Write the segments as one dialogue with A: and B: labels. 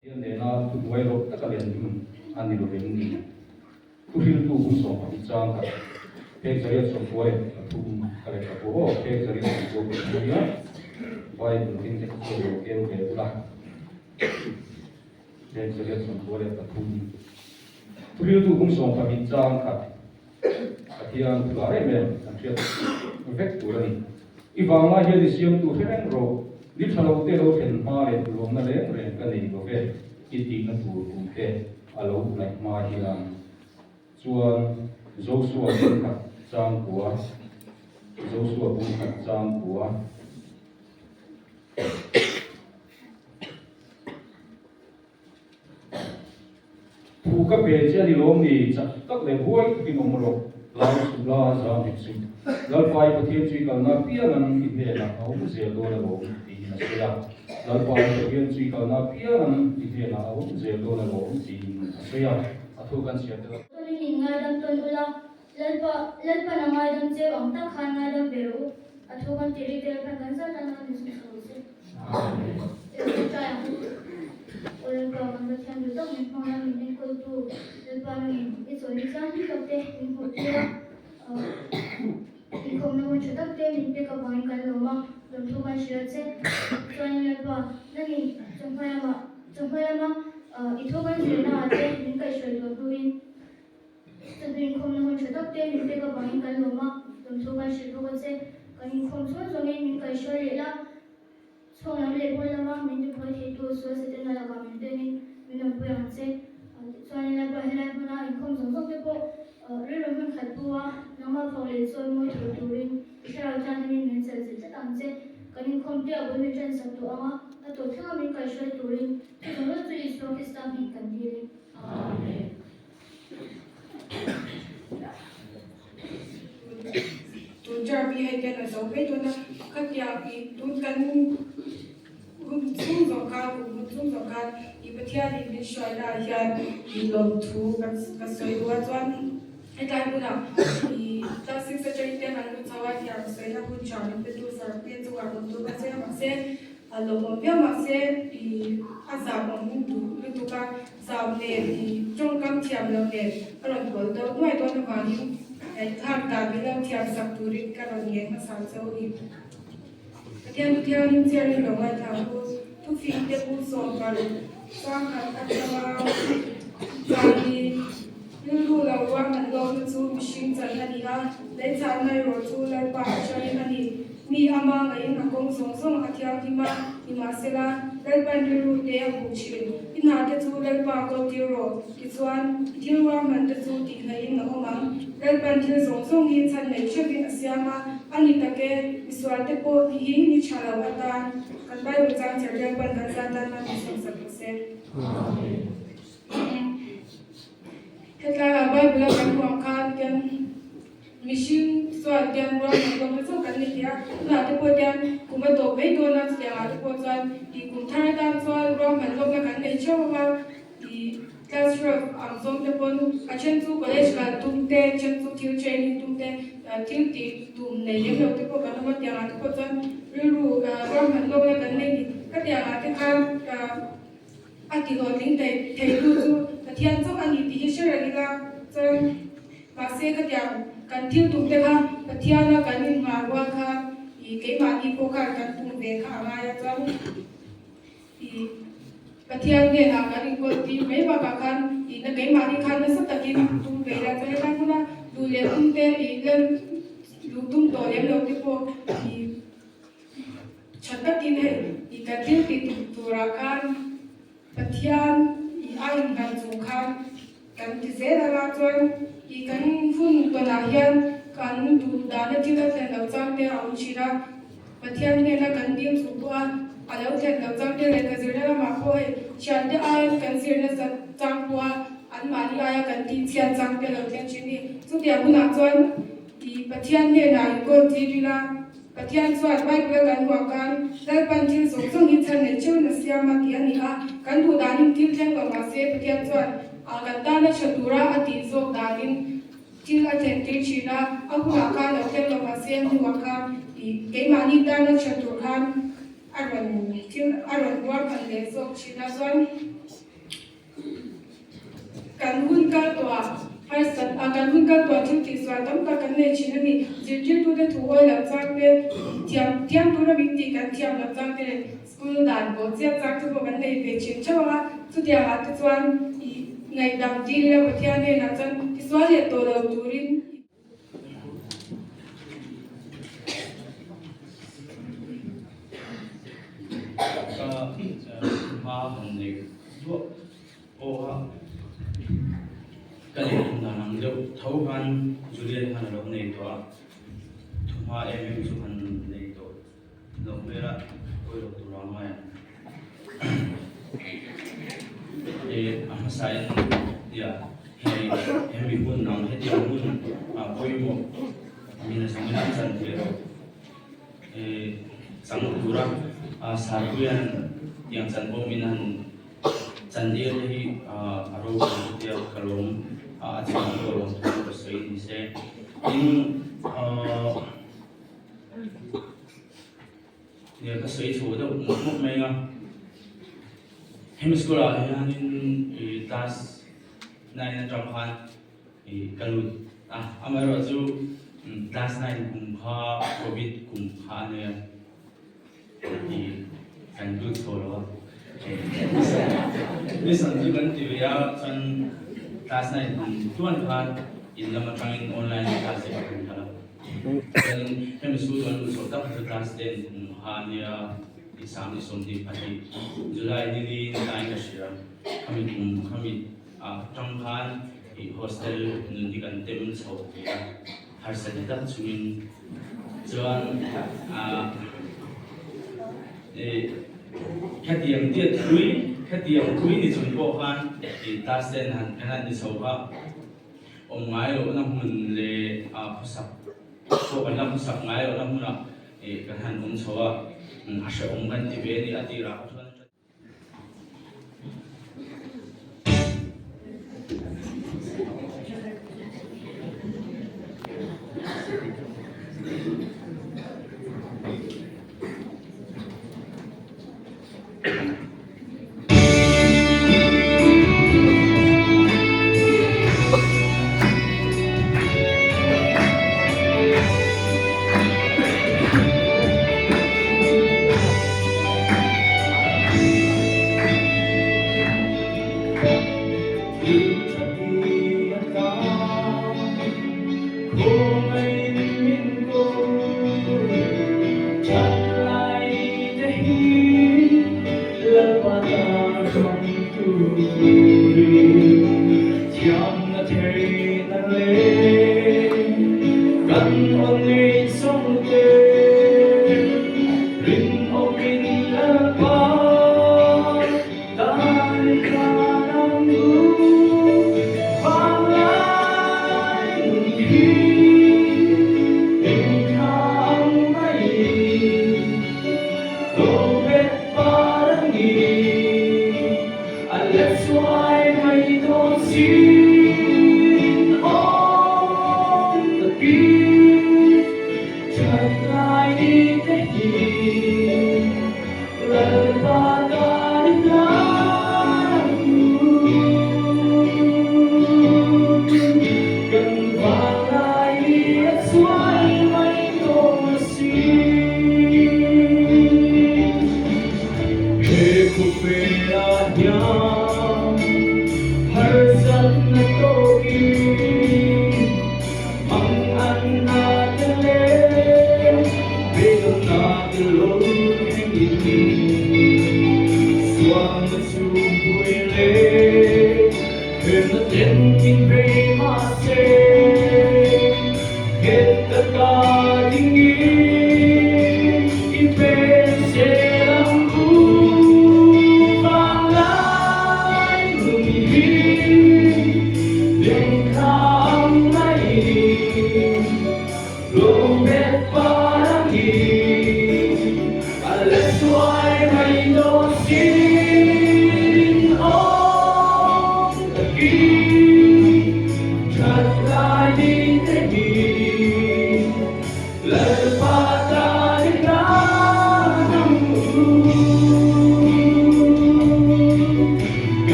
A: Pathian nena thuhnuai rawh taka len dun a ni lovem ni? Thuhriltu hun 12 chang khat phek 193 ka lehkhabu aw phek 193 nia Bible ring te kha chuan lo keu ve ula. Phek 193 Thuhriltu hun 12 chang khat Pathian thu lar em em kan hriat vek tur a ni. I vanglai hian i siamtu hre reng rawh, ni tha lo te lo thlen hma leh lawmna reng reng ka nei lo ve i tihna tur kum te a lo hnaih hma hian chuan Josua bungkhat changkua Josua bungkhat changkua. Thu ka pe che a ni lawm ni? Chak tak leh huai takin awm rawh, lau suh la, zam hek suh. Lalpa i Pathian chu i kalna apiang an i hnenah a awm zel dawn alawm, tiin a sawi a. Lalpa i Pathian chu i kalna apiang an i hnenah a awm zel dawn alawm, tiin a sawi a. A thu kan chhiar tel a.
B: Chuanin in ngaidam tawn ula, Lalpa, Lalpan a ngaidam cheu ang tak khan ngaidam ve rawh u. A thu kan ti rik tel khan kan zat a ngaidam chhun chho se. Amen. Ṭai ang. Aw Lalpa, kan Pathian duh tak min hmang a, min enkawltu Lalpa nangin i chawi chiang hlim tak te min hmuh tir a, inkhawmna hun ṭha tak te min pek avangin kan lawm a, lawmthu kan hrilh a che. Chuanin Lalpa, nangin chawhma lama, chawhma lama i thu kan zirna ah te min kaihhruai tur hnuin, Chawhnu inkhawmna hun tha tak te min pek avangin kan lawm a, lawmthu kan hrilh bawk a che. Kan inkhawm chhung zawngin min kaihhruai leh la, chhawng lam leh pawn lama min tibuai theitu sual Setana lakah min vengin min awmpui ang che. Tichuanin Lalpa helai hmuna inkhawm zawng zawng te pawh rilru hmun khat bu a, nangmah fawk leh chawi mawi thei turin i thlarau thianghlimin min chelhchilh tlat ang che. Kan inkhawm te a bul min ṭansak tawh ang a, a tawp thlenga min kaihhruai turin chu zawng zawng chu Isua Krista hming kan dil e. Amen.
C: Tun term hi hei hian a zo mai dawn a, khatiang i tun kan hun chhung zawng khan kum hun chhung zawng khan i Pathianin min hruai naah hian i lawmthu kan ka sawi duh a chuan hetlai hmunah i class six atangin te an lut chho a thiam sawina hun tha min pe tu sarpui a chungah lawmthu ka sawi a mahse A lawmawm viau mahse i a zam awm duh lutuk a, zam nen i tawngkam thiam lo nen a rawn bawl deuh nuai dawn avangin ngaihthlak dan min lo thiam sak turin ka rawn ngen hmasa cheu a ni. Pathian thu thianghlim chiarin lo ngaithla ang u. Thufing te bu 60 changkhat atanga chani rilru lo ruahman lawkna chu mihring chan a ni a, leichahna erawh chu Lalpa atangin a ni. Mi ama ngaihin a kawng zawng zawng a thianghlim a, nimahsela, Lalpan rilru te a hmuh thin. I hna te chu Lalpa kawl tir rawh, tichuan, i thil ruahman te chu tih ngaihin a awm ang. Lalpan thil zawng zawng hi chhan nei hrevin a siam a, a ni tak e, misual te pawh hi ni tha lo atan kan Bible chang cher Lalpan kan zat tan a tihsawmsak rawh se. Hetlaiah Bible a kan hmuh ang khan hian Mihring chuan tiang rual hmang dawn ta chauh kan ni thei a, tunah te pawh tiang kum a tawp mai dawn a, chutiangah te pawh chuan ih kum thar atan chuan ruahman lawkna kan nei theuh ang a, ih class 12 ang zawng te pawn a then chu college kal tum te, then chu thil training tum te, thil tih tum nei lem lo te pawh kan awm a, tiangah te pawh chuan rilru ruahman lawkna kan nei ni. Ka tiangah te khan a tihlawhtling theitu chu Pathian chauh a ni tih hi hre reng ila chuan mahse khatiang kan thil tum te kha Pathiana kan innghah rual khan ih keimahni pawh khan kan tum ve kha a ngai a chuan ih Pathian hnenah kan inkawl tir mai bakah khan ih na keimahni khan nasa takin tum ve ila chuan helai hmuna duh leh tum te ih lem luh tum tawh lem lo te pawh ih Tha takin hei i ka thil ti tum turah khan Pathian i a inhman chung khan kan ti zel anga chuan i kan hun tawnah hian kan duh dana thil a thlen loh chang te a awm thin a, Pathian hnena kan dil chung pawha a lo thlen loh chang te leh ka zirna lamah pawh hei thiante aiin kan zir nasa chang pawha anmahni aia kan tih chhiat chang te lo thleng thin ni. Chutiang hunah chuan i Pathian hnenah inkawl tir ila. Pathian chuan Bible-a kan hmuh khan Lalpan thil zawng zawng hi chhan nei theuhin a siam a tih a ni a, kan duh danin thil thleng lo mah se Pathian chuan kan tana tha tura a tih zawk danin thil a thlen tir thin a, a hunah khan lo thleng lo mah se a hnuah khan keimahni tana tha tur khan. a rawn thil a rawn ruahman leh zawk thin a chuan kan hun kal tawhah harsat a kan hun kal tawhah thil tihsual tam tak kan nei thin a ni. Zirtirtute thu awi loh chang te, thiam thiam tura min tih kan thiam loh chang te leh school dan pawh chiat chang te pawh kan nei ve thin theuh ang a, chutiangah te chuan ih ngaihdam dil ila Pathian hnenah chuan tisual leh tawh lo turin.
D: Ka hma han nei duah pawh a, ka neih tum dan ang deuh tho khan Julian khan a lo nei tawh a, thuhma em em chu han nei tawh lo hmel a, pawi lo tur a ngai ang. A hmasa in tia hei hemi hun ang hetiang hun a pawimawh min a zawngin an chan ve lo chang tura Sarpuia'n tiang chan pawh min han chan tir te hi a ropui ka tia ka lawm a chhang pawh lawm thu ka sawi ni se tin Nia ka sawi chho deuh mawp mawp mai a, hemi school ah hianin ih class nine atang khan ih ka lut a, amaherawh chu class nine kum kha covid kum kha a nia ih kan lut chho lo a, mission chu kan ti ve a chuan class nine kum tluan khan in lam atangin online class te ka kan kal a. Chuanin hemi school kan luh chhoh tak chu class 10 kum kha a nia i 2022 July ni li ni tlaiin ka hria. Khami kum khami ah tang khan i hostel nun hi kan tem chho ve a, harsa ti tak chungin chuan ah i khatiang diat thui khatiang thui ni chung pawh khan i class 10 han kan han ni chho kha. Awm ngai lohna hmun leh a khawsak pawh kan la khawsak ngai lohna hmunah ih kan han awm chho a, a hrehawm kan ti ve a ni a tirah kha chuan.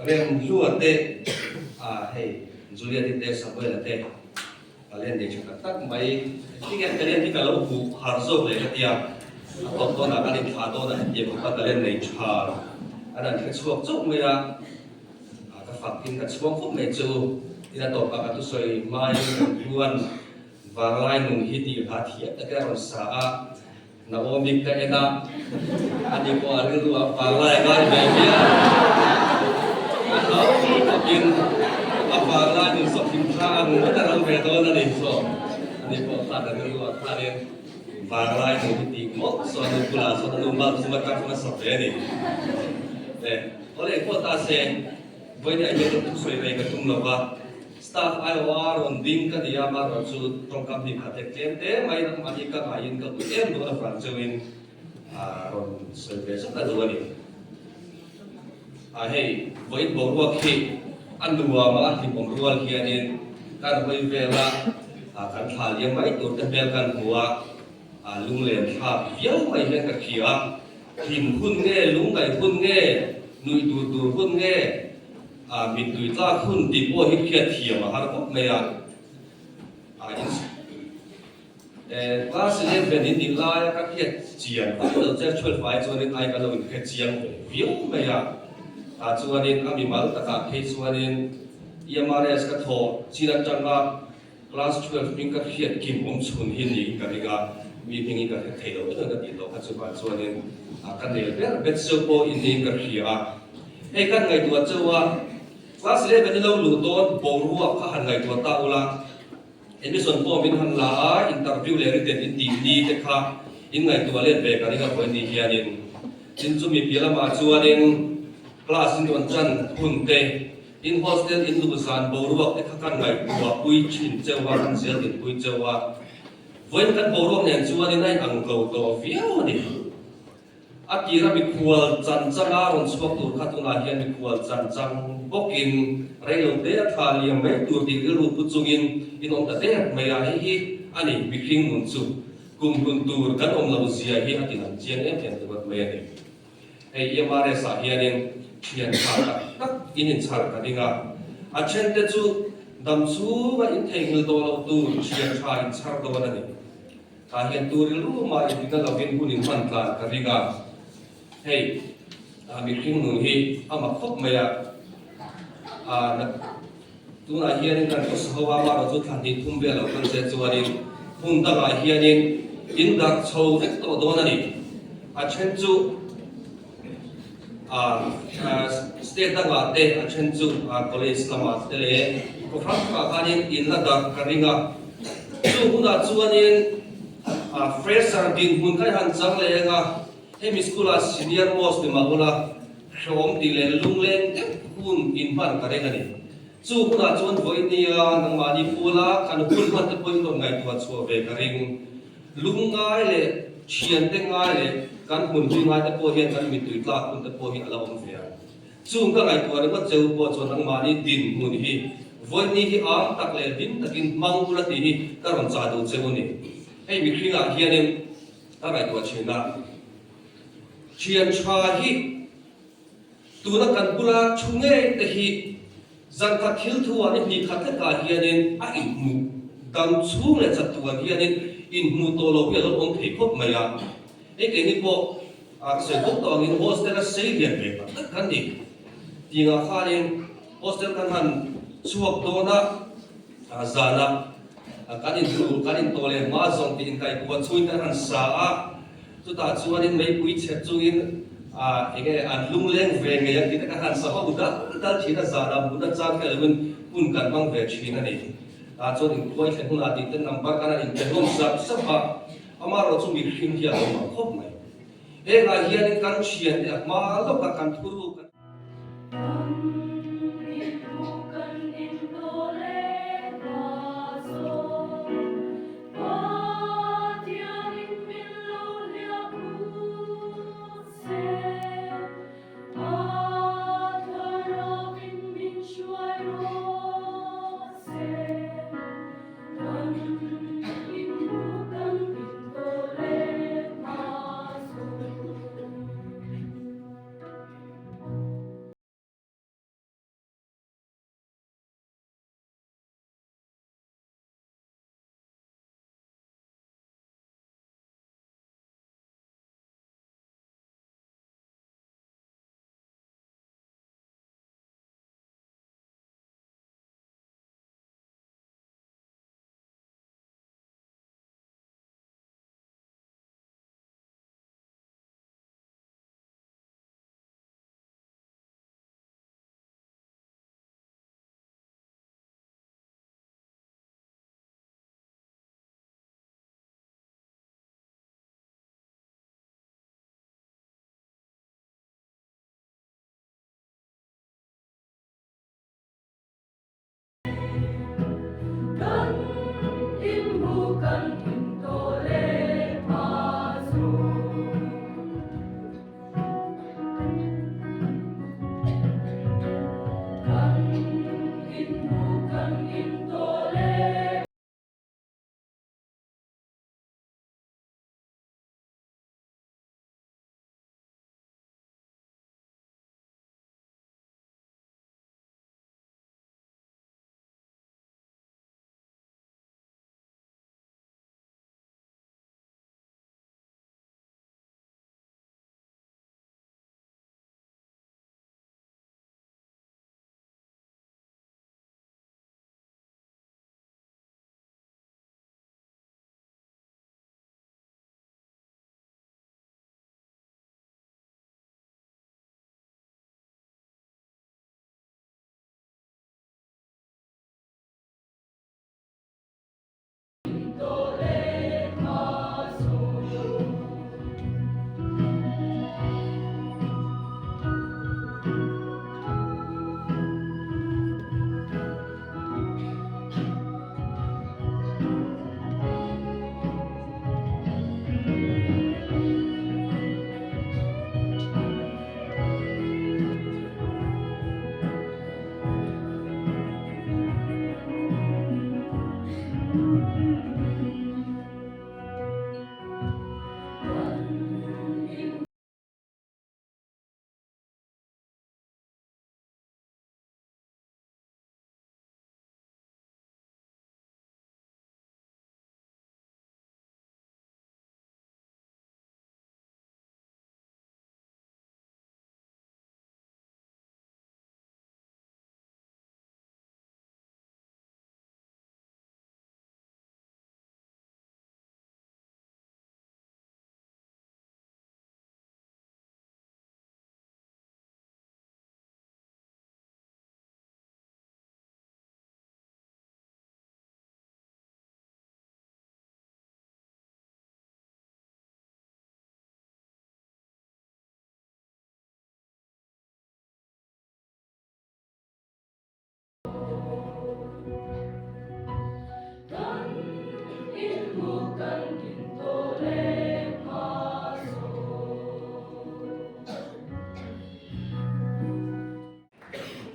E: Remhlua te ah hei Juliet-i te Samuel-a te talent nei tha tak tak mai tinge talent hi ka lo hmuh har zawk leh ka tia a tawp dawnah kan inthlah dawnah hetiang khawpa talent nei tha an han hre chhuak chauh mai a ka fak in ka chhuang khawp mai chu tin a tawpah ka thusawi hmain Remhlua'n Vanglai nun hi tih hla thiam takin a rawn sa a. Naomi ka en a, ani pawh a rilru a vanglai ngai ve hian a hlau khawpin a vanglai nun sawhthim tha ang ngawt a ro ve dawn a ni chaw. Ani pawh khan a rilru ah khanin vanglai nun hi tih ngawt sawn a nu bulah sawn a nu malchung atang khan a sawp ve a ni. Le, awle engpawh ta se, vawiin ah hian ka thusawi ve ka tum lo va. Staff aiawha rawn ding ka ni a, amaherawh chu tawngkam hnih khat leh tlem te mai mahni ka ngaiin ka ui em dawn avang chauhin rawn sawi ve zet a duh a ni. A hei, vawiin boruak hi a nuam a, a hlimawm rual hianin kan hawi vel a, kan thla liam mai tur te hmel kan hmu a, lunglen thlak viau mai hian ka hria a, hlim hun nge, lungngaih hun nge, nuih dur dur hun nge, A mittui tlak hun tih pawh hi hriat thiam a har khawp mai a. A in Class 11 in nih laia ka hriat chian vak lo che 12 ai chuanin ai ka lo inhre chiang ve viau mai a. Tah chuanin a mimal takah phei chuanin EMRS ka thawh chin atanga Class 12 hming ka hriat kim awm chhun hi niin ka ring a, mi hming hi ka hre thei lo ber ka tih tawh kha chuvang chuanin ka nel ber bet cheu pawh in niin ka hria a. Hei kan ngaihtuah cheu a, Class 11 i lo luh dawn boruak kha han ngaihtuah ta ula, admission form in han la a, interview leh written in tih ni te kha in ngaihtuah let ve ka ring a vawi ni hianin. Tin chumi piah lamah chuanin class in rawn chan hun te, In hostel in luh zan boruak te kha kan ngaihtuah pui thin cheu a, kan zel din pui cheu a. Vawiin kan boruak nen chuanin a inang tlo tawh viau a ni. A tira mikhual chan changa rawn chhuak tur kha tunah hian mikhual chan chang bawkin reilo te a thla liam mai tur tih rilru pu chungin in awm ta der mai a, hei hi a ni mihring nun chu kum hlun tur kan awm lo zia hi a ti lang chiang em em ringawt mai a ni. Hei EMRS ah hianin thian tha tak tak in inchhar ka ding a, a then te chu dam chhunga in theihnghilh tawh loh tur thian tha inchhar dawn a ni. Tah hian tur rilru mah intina lovin hun in hman tlan ka ring a, hei mihring nun hi a mak khawp mai a, tunah hianin kan khawsa ho a, amaherawh chu thla hnih thum vel lo kan che chuanin hmun dangah hianin in darh chho vek tawh dawn a ni. A then chu state dangah te, a then chu college lamah te leh khaw hrang hrangah khanin in la darh ka ring a. Chu hunah chuanin fresher dinhmun kha i han chang leh eng a, hemi school-ah senior most ni mah ula, Hrehawm tih leh lungleng deuh hun inhman ka reng a ni. Chu hunah chuan vawinia nangmahni pula kan hun hman te pawhin rawn ngaihtuah chhuah ve ka ring. Lungngai leh thiante ngai leh kan hmun hlui ngai te pawh hian kan mittui tlak hun te pawh hi a la awm ve ang. Chung ka ngaihtuah ringawt cheu pawh chuan nangmahni dinhmun hi vawini hi am tak leh hlim takin hmang ula tih hi ka rawn chah duh cheu a ni. Hei mihringah hianin ka ngaihtuah thin a. Thian tha hi tuna kan bula thu ngei te hi zankhat thil thu ah ni hnih khat hlekah hianin a inhmuh dam chhung leh chatuan hianin inhmuh tawh lo hi a lo awm thei khawp mai a. Hei keini pawh ka sawi fo tawh angin hostel a sei lian ve tak tak kan ni. Tingah khanin hostel kan han chhuak dawn a, zanah kan inhmuh kan intawh leh hma zawng tih inkaihkuah chungin kan han sa a. Chutah chuanin meipui chhep chungin eng nge an lungleng ve ngei ang tih te kan han sa ho dal dal thin a, zanah mutna chang hian loin hun kan hmang ve thin a ni. Tah chuan inkhuai thlen hunah tih te number kan han inpe hlawm sap sap a, amaherawh chu mihring hi a lo mang khawp mai. Hengah hianin kan thiante a hma lawka kan thuruk a.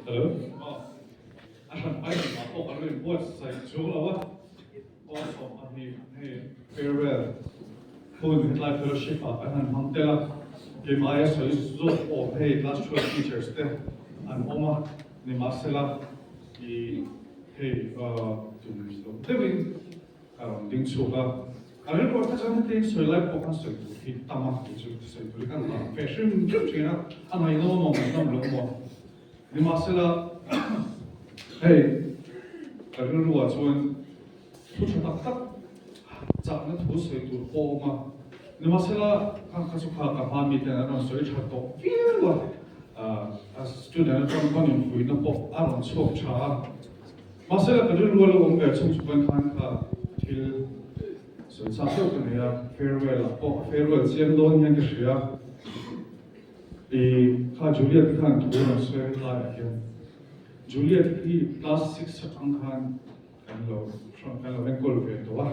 F: Hello. A hran pai lam ah pawh kan lo inbuatsaih chuang lo a, aw 20 hei farewell hun hetlai fellowship ah kan han hmang tel a, keimah aia sawi zawk awm hei class 12 teachers te an awm a, nimahsela i hei tum lo deuhin ka rawn ding chhuak a, a rilru ah kha chuan hetiang sawi lai pawh khan sawi tur hi tam a tih chu sawi tur hi kan lam ve hrim hrim thin a, a ngaihnawm amaw ngaihnawm lo amaw nimahsela hei ka rilru ah chuan thu tha tak tak chakna thu sawi tur pawh a awm a, nimahsela khang kha chu kha ka hma miten an rawn sawi tha tawh viau a, a student atang pawn infuihna pawh a rawn chhuak tha a. Mahse ka rilru a lo awm ve chhung chu pawn khan kha thil sawi chak deuh ka nei a, farewell ah pawh farewell chiang dawn hian ka hria. I kha Juliet khan thu rawn sawi hetlai ah hian Juliet hi class 6 atang khan kan lo kan lo enkawl ve tawh a,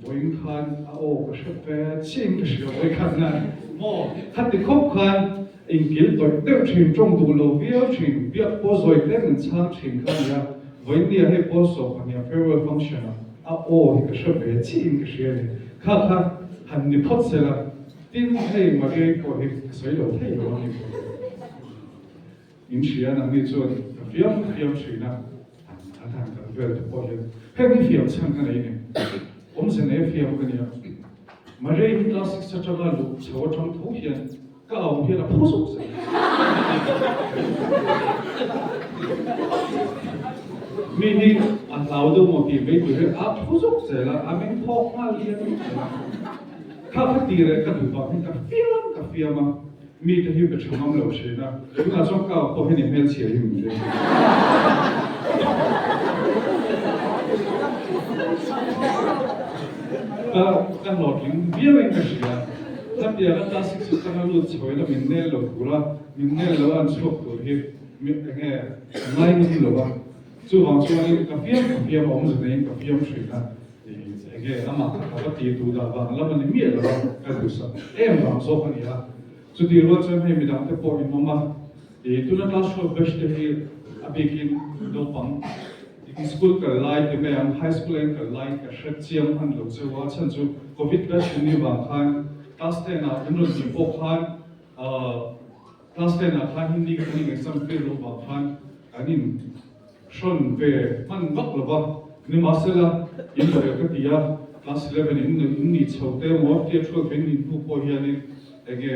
F: vawiin khan a aw ka hre ve chiang ka hria vawi khat nan maw khati khawp khan inkil tawih deuh thin tawng duh lo viau thin biak pawh zawi te min chhang thin kha nia vawiin nia hei pawl 20 ah farewell function ah a aw hi ka hre ve chiang ka hria ni kha kha han ni phawt sela tin hei Maria pawh hi ka sawi lo thei lo a ni pawh in hria nangni chuan ka fiam fiam thin a. An han kal vel te pawh hian heng hi fiam chhan ka nei a ni. Awmze nei a fiam ka nia. Maria hi class 6 atanga luh chho atang tho hian ka au hian a phu zawk zel. Mi hi a hlau deuh maw tih mai tur hian a phu zawk zel a, a meng phawk nghal hian kha kha ti reh ka duh vang hian ka fiam ka fiam a. Mite hi ka tha ngam lo thin a, tunah chuan ka pawh hian i hmelchhia hi min ring. Ka ka hlawhtling viau in ka hria. Hetiang a classic system a lut chho ila min nel lo tur a, min nel lo a an chhuak tur hi mi enge ngai ngam lo a. Chuvang chuanin ka fiam ka fiam a awmze neiin ka fiam thin a. Enge amah kha ka va ti duh dah vang lam a ni miah lo a, ka duhsak em vang zawk a ni a. Chutih rual chuan hei midang te pawh in awm a, ih tuna class 12 batch te hi a bikin naupang school kal lai ti mai ang, high school a in kal laiin ka hre chiang hman lo cheu a, chhan chu covid batch in nih vang khan class 10 ah min rawn tih pawh khan ah class 10 ah khan Hindi ka kan in exam fail loh vang khan kan in hrawn ve hman vak lo va, nimahsela in lo ka ti a, class 11 in in nih chho te emaw tia 12 in nih hnu pawh hianin enge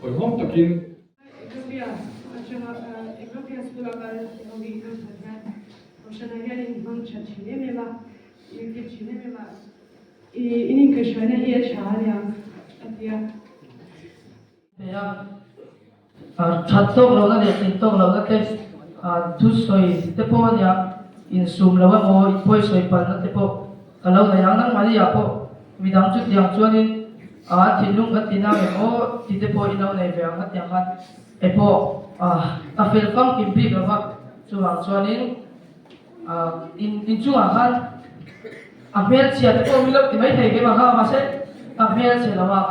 F: hawihhawm takin.
G: Ethiopia atanga Ethiopia school a kal ho hi kan hmuh hian Kohhranah hian in hmang tha thin em em a, in fit thin em em a, i in inkaihhruaina hi a tha aniang a ti a.
H: That tawk lohna leh tlin tawk lohna te, thusawi te pawh a nia, insum lo emaw inpawisawi palhna te pawh ka lo nei ang. Nangmahniah pawh midang chutiang chuanin an thinlung kan ti nang em aw ti te pawh in lo nei ve ang hetiang khan kei pawh ka fel famkim bik lo va, chuvang chuanin inchungah khan A hmelchhia te pawh min lo ti mai thei keimah kha mahse ka hmelchhe lo a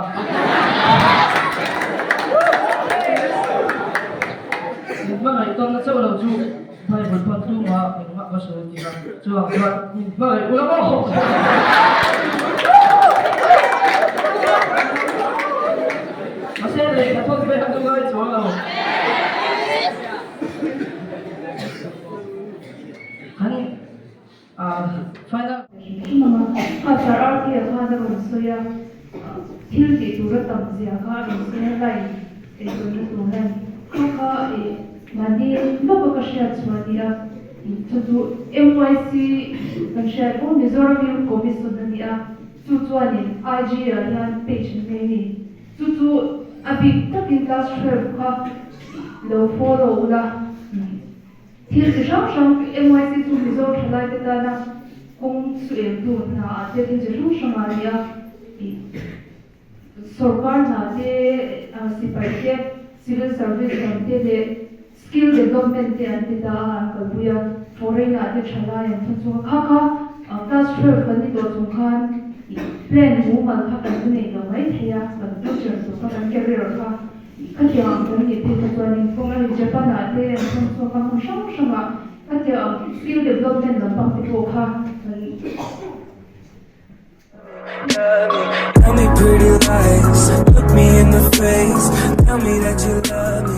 H: Min hmangaih tawnna chauh lo chu Bible pawn tumah engmah ka sawi ti a, chuvang chuan min hmangaih ula maw? Mahse lehkha thawn ve a chu ngai chuang lo. Kan Final.
G: Kha Sir Arthur khan a rawn sawi a, thil tih tur a tam zia kha a rawn sawi a, line eizawnna tur line kha kha ih mahni lawka ka hriat chhuah a ni a, chu chu MYC kan hriat aw Mizoram Youth Commission a ni a, chu chuanin IG ah hian page an nei a ni, chu chu a bik takin class 12 kha lo follow ula. Thil chi hrang hrang MYC chu Mizo thalaite tana kawng su engtu hna ah te thil chi hrang hrang ah a ni a, ih sorkar hna te, sipai te, civil service lam te leh skill development te an ti ta a, an kalpui a, foreign ah te thalai an thawn chhung a, kha kha class 12 kan ni tawh chung khan ih plan mumal kha kan la nei lo mai thei a, kan future tur kha kan career kha. Khatiang ang kan nih phei kha chuanin kawng a ni Japan ah te an thawn chhuak a hmun hrang hrang ah khatiang ang skill development lampang te pawh kha kan
I: Tell me pretty lies, look me in the face, tell me that you love me.